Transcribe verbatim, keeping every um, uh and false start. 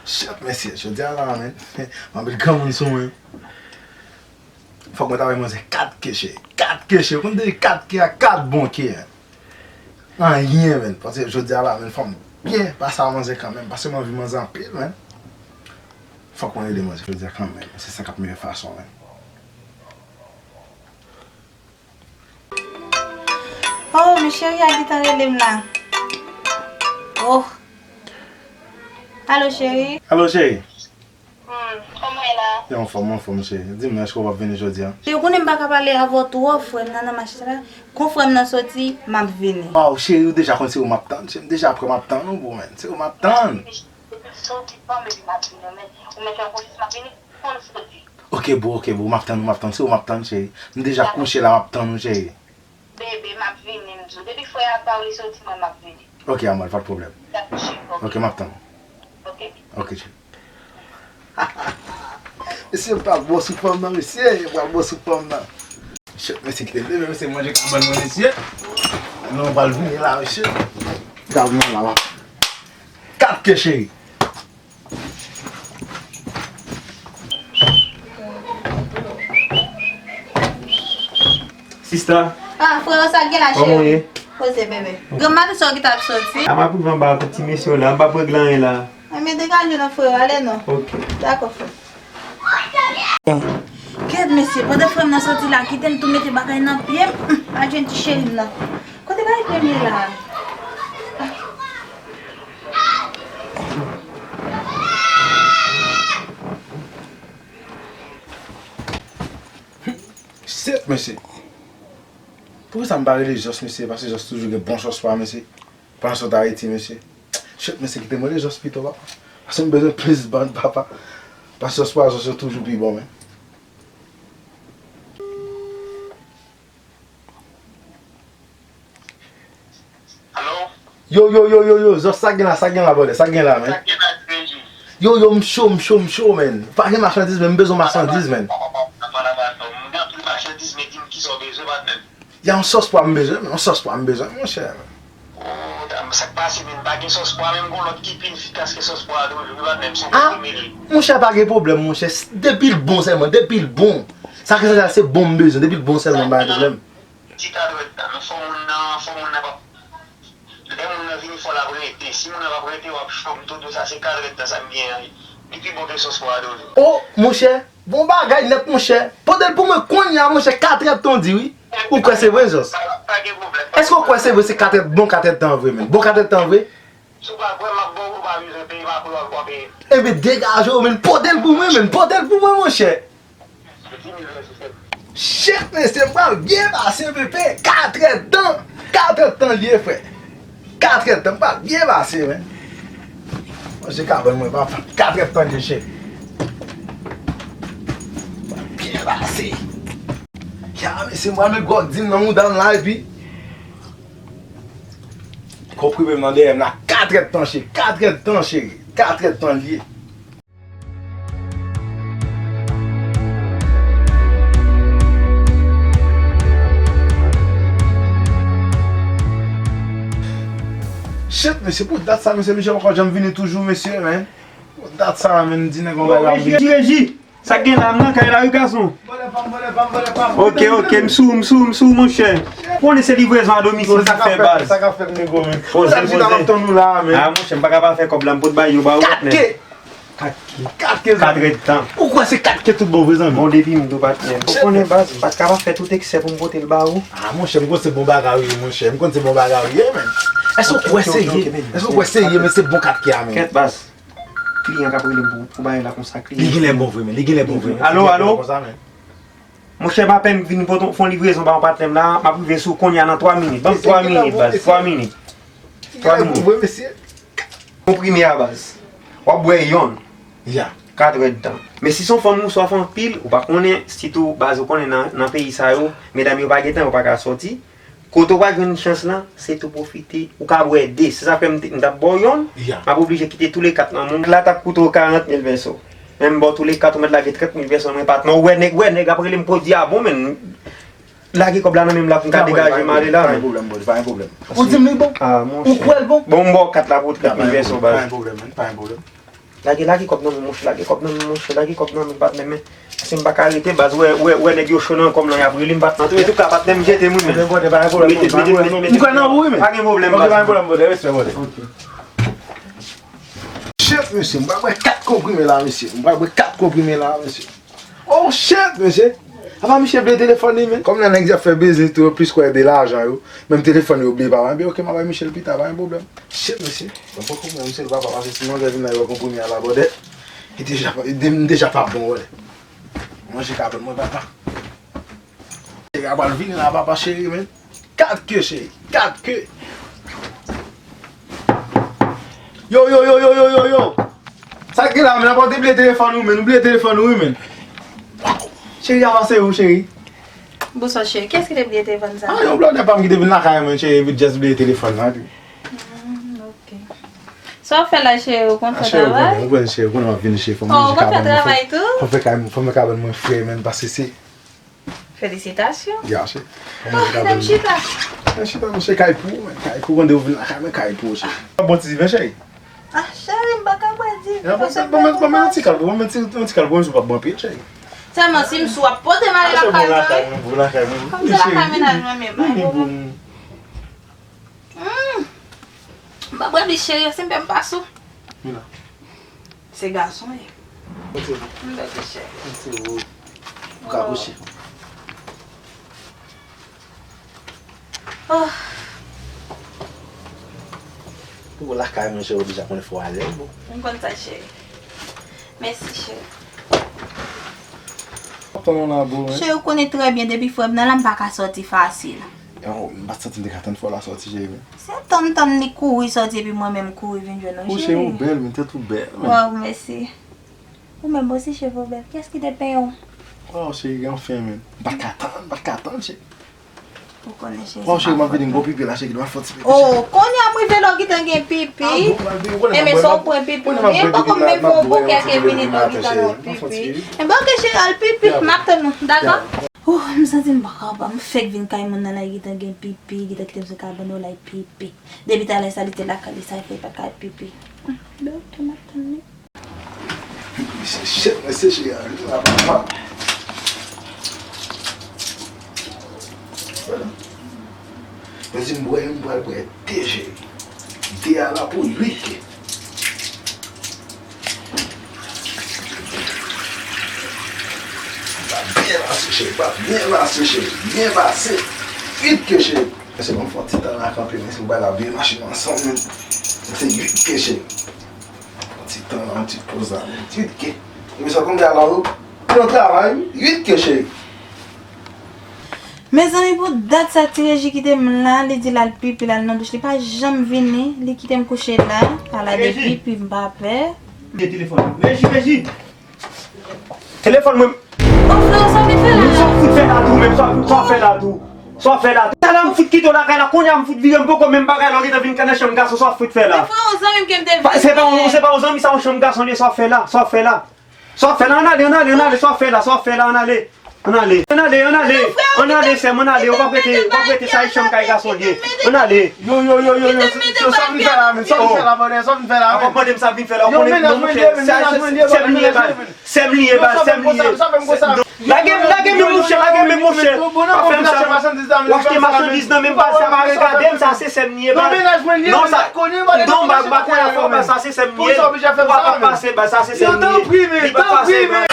Shit, mesye, jodi a la, men. Anpil granmoun sou mwen. Fòk mwen ta bay manzè kat ke, cheri. Kat ke, cheri. Ou konn depi kat ke a, kat bon ke. Anyen, men. Paske jodi a la, men, fò m byen pase a manzè kanmenm. Paske m anvi manzè anpil, men. Fòk mwen ede manzè jodi a kanmenm. Se sa k ap meyè fason, men. Oh, men cheri a gentan rele m la. Oh. Alo, cheri. Alo, cheri. Hmm, kòman w ye la? Yo, anfòm, anfòm, cheri. Di m, èske w p ap vini jodi a? Cheri, ou konnen m pa ka pale avè w twò, frè m nan nan machin la. Kon frè m nan soti, m ap vini. Waw, cheri, ou deja konn se ou m ap tann. Cheri, m deja prè, m ap tann ou, bro, men. Se ou m ap tann. Depi m soti, pa m depi m ap vini, men. Ou mèt fè m konfyans, m ap vini. Konn soti. Ok, bro, ok, bro, m ap tann ou, m ap tann, se ou m ap tann, cheri. M deja kouche la, m ap tann ou, cheri. Bebe, m ap vini, m di w. Depi frè a pa w li soti, mwen m ap vini. Ok, amor, pa de pwoblèm. Dakò, cheri, ok. Ok, m ap tann ou. Ok. Ok, cheri. Mesye, m pral bon sou fanm nan, mesye, m pral bon sou fanm nan. Shit, mesye, kite m leve, mesye, manje kabann mwen, mesye. Non, m pral vini la, mesye. Kabann mwen la, la. Kat ke, cheri. Sista. Ah, frero, sa k gen la, cheri? Kòman w ye? Poze, bebe. Granma, tout sa w ki t ap soti? A, m ap rive anba ak ti mesye w la, m p ap regle anyen la. Enben, degaje non, frero, ale non. Ok. Dakò, frè. Kèt, mesye, pandan frè m nan soti la, kite l tou mete bagay nan pye m, m pa jwenn ti cheri m nan. Kote bagay pye m ye la? Shit, mesye. Poukisa m pa rele Jòs, mesye? Paske Jòs toujou gen bon sòs pa, mesye. Pandan sot Ayiti, mesye. Shit, mesye, kite m rele Jòs pito, papa. Paske m bezwen plis bann, papa. Paske sòs pa, sòs yo toujou pi bon, men. Alo? Yo, yo, yo, yo, yo, Zòs, sa k gen la, sa k gen la, brother, sa k gen la, men? Sa k gen la, G J? Yo, yo, m cho, m cho, m cho, men. Pa gen machandiz, men, m bezwen machandiz, men. M gen anpil machandiz, men di m kisa w bezwen, patnè. Y a yon sòs pwa m bezwen, men, yon sòs pwa m bezwen, monchè. Oh, sa k pase, men, pa gen sòs pwa, men, m gon lòt ki pi efikas ke sòs pwa a toujou, wi, patnè, m se yon konprime li. Monchè, pa gen pwoblèm, monchè. Depi l bon sèlman, depi l bon. Sa k esansyèl, se bon m bezwen, depi l bon sèlman, m pa gen pwoblèm. Ti kadrèt la, men fò moun nan, fò moun nan pa. Lè moun nan vini, fò l ap rete. Si moun nan p ap rete, w ap cho. M tou di w sa, se kadrèt la, sa m gen an. Li pi bon ke sòs pwa a toujou. Oh, monchè, bon bagay nèt, monchè. Pote l pou mwen kounye a, monchè, katrèdtan w di wi. Ou kwè se vre, Zòs? Pa, pa gen pwoblèm. Èske w kwè se vre, se katrèt, bon katrèdtan vre, men? Bon katrèdtan vre? Si w pa kwè m ap ba w, ou pa bezwen peye, m ap ba w, w ap peye. Enben, degaje w, men, pote l pou mwen, men, pote l pou mwen, monchè. Shit, mesye, m pral byen pase, pepe. Katrèdtan. Katrèdtan l ye, frè. Katrèdtan, m pral byen pase, men. Manje kabann mwen, papa. Katrèdtan l ye, cheri. M pral byen pase. Ya, mesye, m pral met gwòg di m nan mouda m la, epi konprime m nan dèyè m la. Katrèdtan, cheri. Katrèdtan, cheri. Katrèdtan l ye. Shit, mesye, pou dat sa, mesye, misye poko janm vini toujou, mesye, men. Pou dat sa, men, m di nèg yon bagay la, Reji, Reji, Reji. Sa k gen la, m nan kay la, wi, gason. Ok, ok, m sou, m sou, m sou, monchè. Konnen se livrezon a domisil n ap fè, baz. Sa k ap fèt, nego, men? Poze, poze. A, monchè, m pa ka pa fè kòb la, m pot bay yo ba ou, patnè. Kat ke. Kat ke, zanmi. Katrèdtan. Ou kwè se kat ke tout bon vre, zanmi? Bon, depi m di w, patnè, ou konnen, baz, m pa t ka pa fè tout eksè pou m pote l ba ou. A, monchè, m konn se bon bagay ou ye, monchè. M konn se bon bagay ou ye, men. Èske w kwè serye? Èske w kwè serye, men se bon kat ke a, men? Kèt, baz. Kliyan k ap rele m pou, pou bagay la konsa, kliyan. Li genlè bon vre, men. Li genlè bon vre, men. Alo, alo? Konsa, men. Monchè, m apèn vin pote, fè yon livrezon ba yon patnè m la, m ap rive sou w kounye a nan twa minit. Ban m twa minit, baz, twa minit. Twa minit. Konprime a, baz. W ap bwè yonn. Ya. Katrèdtan. Men si se yon fanm ou swaf anpil, ou pa konnen, sitou, baz, ou konnen nan, nan peyi sa yo, medam yo pa gen tan, yo pa ka sòti. Kote w pa jwenn chans lan, se tou pwofite. Ou ka bwè de. Se sa fè m te, m t ap ba w yonn, m ap oblije kite toule kat nan men w. La t ap koute w karant mil peso. Men m ba w toule kat, ou mèt lage trant mil peso nan men patnè w. Ou wè nèg, wè nèg ap rele m pwodui a bon, men lage kòb la nan men m la pou m ka degaje m ale la, men. Pa gen pwoblèm, bro, pa gen pwoblèm. Ou di m li bon? Ou kwè l bon? Bon, m ba w kat la pou trant mil peso, baz. Pa gen pwoblèm, man, pa gen pwoblèm. Lage, lage kòb nan men mwen, lage kòb nan men mwen, lage kòb nan men patnè m. Si m pa ka rete, baz, wè, wè, wè nèg yo cho nan kò m nan, y ap rele m patnè. Antouka, patnè m jete m wi, men. Mete, mete, mete, mete. M kwè nan ou wi, men. Pa gen pwoblèm, baz. Ok, pa gen pwoblèm, brother. Respè, brother. Ok. Shit, mesye, m pral bwè kat konprime la, mesye. M pral bwè kat konprime la, mesye. Oh, shit, mesye. Apa misye bliye telefòn li, men? Kòm nan nèg ap fè biznis tou, yo plis kwè de lajan yo. Menm telefòn yo bliye papa. Ebyen, ok, m a bay Michel pita, pa gen pwoblèm. Shit, mesye. Mwen poko mwen, misye l papa, paske si manzè vin la, yo konprime a la, brother. Li deja, li de-, m deja pa bon, brother. Manje kabann mwen, papa. Cheri a pral vini la, papa cheri, men. Kat ke, cheri. Kat ke. Yo, yo, yo, yo, yo, yo, yo. Sa k gen la, men, apa w te bliye telefòn ou, men. Ou bliye telefòn ou, wi, men. Cheri, avanse ou, cheri. Bonswa, cheri. Kiyès ki te bliye telefòn sa? Ah, yon blòdè pa m ki te vin lakay mwen, cheri, epi just bliye telefòn nan, epi. Hmm, ok. Sa w fè la, cheri, ou konn fè travay? Ou konnen, cheri, ou konnen m ap vini, cheri, fò m manje kabann mwen, fò m fè kabann mwen fre, men, paske se Felisitasyon. Ya, cheri. Oh, fè m chita. Fè chita, men se kay pou ou, men. Kay pou ou, konnen ou vin lakay mwen, kay pou ou, cheri. Bon ti diven, cheri. Ah, cheri, m pa ka bwè diven. Bon, men, bon, men, bon, men, yon ti kal, bon, men, ti, yon ti kal, bon, sou pa bon pye, cheri. Sèlman si m sou ap pote m ale lakay mwen. Bon lakay mwen, bon lakay mwen. Kòm se lakay mennaj mwen menm. Hmm. M pa bwè bli cheri, si m pè m pa sou. Mina. Se gason ye. Mwen se vou. M bèl cheri. Mwen se vou. Ou ka kouche. Oh. Ou lakay mwen cheri, ou deja konnen fò alèz bon. M konn sa cheri. Mèsi cheri. Ap tann ou la boo, men. Cheri, ou konnen trè byen depi frè m nan la m pa ka sòti fasil. Yo, m pa t santi m te ka tann fò la sòti, cheri, men. Se tann tann li kouri sòti epi mwen menm kouri vin jwenn ou, cheri. Ou cheri, ou bèl, men tèt ou bèl, men. Waw, mèsi. Ou menm osi, cheve w bèl. Kiyès ki te penyen w? Oh, cheri, anfen, men. M pa t ka tann, m pa t ka tann, cheri. Ou konnen, cheri. Oh, cheri, m ap vini, m gon pipi la, cheri, m ap fè ti pipi, cheri. Oh, kounye a m rive lè w gentan gen pipi. Ah, bon, m ap vini, ou konnen m ap bwè, m ap, ou konnen m ap bwè pipi la, m ap bwè yon ti pipi depi maten, cheri. Enben, ok, cheri, al pipi, m ap tann ou, dakò? Oh, m santi m pa kapab, m fèk vin kay moun nan la, li gentan gen pipi, li gentan kite m sou kabann, oh, l al pipi. Depi talè sa, li te lakay li, sa fè li pa t ka al pipi. Hmm, ben, ok, m ap tann li. Mesye, shit, mesye, cheri a vin la, papa. Mwen di m bwè, m pral bwè de, cheri. De a la pou uit ke. Byen pase, cheri, byen pase, cheri, byen pase. Uit ke, cheri. Mesye, ban m fè yon ti tan la kanpe, mesye, pou bay la byen mache ansanm, men. Se uit ke, cheri. Yon ti tan la, yon ti poz la, men. Uit ke. Epi sa konn ala ou. Pou yon travay, wi. Uit ke, cheri. Mezanmi, pou dat sa, Ti Reji kite m la, li di l al pipi, l al nan douch, li pa janm vini, li kite m kouche la, ala de pipi, m pa pè. Reji! Telefòn mwen. Reji, Reji! Telefòn mwen. Oh, frè, sa w vin fè la? Sa w fout fè la tou, menm, sa w, sa w fè la tou. Sa w fè la tou. Talè m fout kite w lakay la, kounye a m fout vire, m poko menm bagay la, w gentan vin nan chanm gason, sa w fout fè la? Men frè, yon zanmi m ke m te vin. Se pa yon, se pa yon zanmi, sa yon chanm gason li ye, sa w fè la, sa w fè la? Sa w fè la, ann ale, ann ale, ann ale, sa w fè la, sa w fè la, ann ale. Ann ale, ann ale, ann ale, ann ale, sè m, ann ale, w p ap rete, w p ap rete, sa e chanm kay gason li ye. Ann ale. Yo, yo, yo, yo, yo, yo, sa w vin fè la, men, sa w vin fè la, brother, sa w vin fè la, men. Ap mande m sa vin fè la, w konnen non, monchè, sè m li ye, baz. Sè m li ye, baz, sè m li ye. Lage m, lage men m, monchè, lage men m, monchè. Pa fè m sa, non. W achte machandiz nan men m, baz, sa pa regade m, sa se sè m li ye, baz. Non, sa, non, baz, m pa konn afè w, baz, sa se sè m li ye. Ou pa ka pase, baz, sa se sè m li ye. Li pa pase, baz.